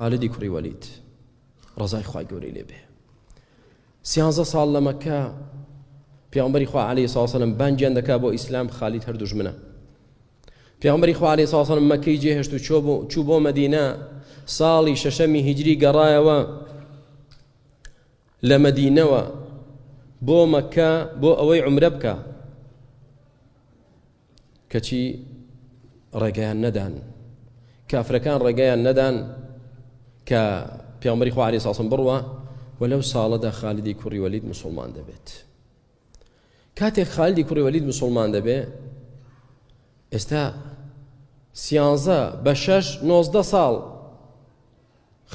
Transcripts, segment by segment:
خالدی کوڕی وەلید ڕەزای خوای گەورەی لێ بێ سیانزە ساڵ لە مەکە پێغەمبەری خوا عەلەیهی سڵاو وسلام بانگیان دەکا بۆ ئیسلام خالید هەر دوژمنە پێغەمبەری خوا عەلەیهی سڵاو وسلام مەکەی جێهێشت و چوو بۆ مەدینە ساڵی شەشەمی هیجری گەڕایەوە لە مەدینەوە بۆ مەکە بۆ ئەوەی عمرە بکە کەچی ڕێگەیان نەدان کافرەکان ڕێگەیان نەدان کە پێغەمبەری خوا عەلەیهی سڵام بڕوا و لەو ساڵەدا خالیدی کوڕی وەلید مسلمان دەبێت کاتێک خالیدی کوڕی وەلید مسلمان دەبێت ئێستا سیانزە بە شەش 19 ساڵ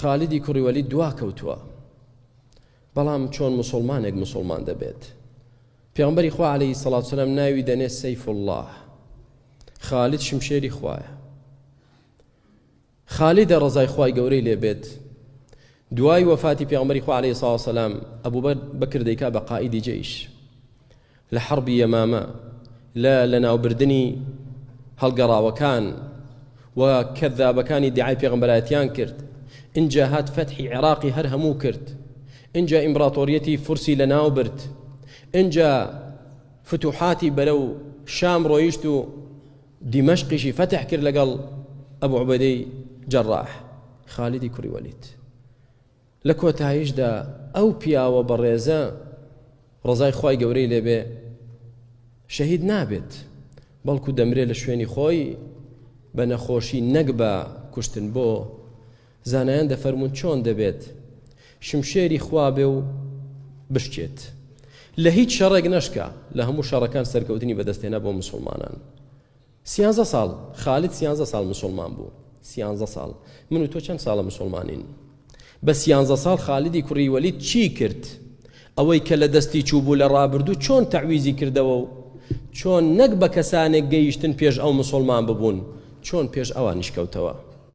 خالیدی کوڕی وەلید دوا کەوتووە بەڵام چۆن مسلمانێک مسلمان دەبێت پێغەمبەری خوا عەلەیهی سەڵات وسەلام ناوی دەنێ سەیف اللە خالد شمشێری خوایە خالیدە ڕەزای خوای گەورەی لێبێت دوای وەفاتی پێغەمبەری خوا عەلەیهی سەڵات وسەلام ئەبوو بەکر دەیکا بە قائیدی جەیش لە حەڕبی یەمامە لە لەناوبردنی هەڵگەڕاوەکان و کەذابەکانی دیعای پێغەمبەرایەتیان کرد ئینجا هات فەتحی عێراقی هەر هەموو کرد ئینجا ئیمبراتۆریەتی فورسی لەناو برد ئینجا فتوحاتی بەرەو شام ڕۆیشت و دیمەشقیشی فەتح کرد لەگەڵ ئەبو عوبەیدەی جەڕاح خالیدی کوڕی وەلید لە کۆتاییشدا ئەو پیاوە بەڕێزە ڕەزای خوای گەورەی لێبێ شەهید نابێت بەڵکو دەمرێ لە شوێنی خۆی بە نەخۆشی نەک بە کوشتن بۆ زانایان دەفەرمونون چۆن دەبێت شمشێری خوا بێ و بشکێت لە هیچ شەڕێک نەشکا لە هەموو شەڕەکان سەرکەوتنی بەدەستێنا بۆ مسلمانان سیانزە ساڵ خالد سیانزە ساڵ مسوڵمان بوو سیانزە ساڵ من و تۆ چەند ساڵە مسوڵمانین بە سیانزە ساڵ خالدی کوڕی وەلید چی کرد ئەوەی کە لە دەستی چوو بوو لە ڕابردوو چۆن تەعویزی کردەوە و چۆن نەک بە کەسانێک گەیشتن پێش ئەو مسوڵمان ببوون چۆن پێش ئەوانیش کەوتەوە.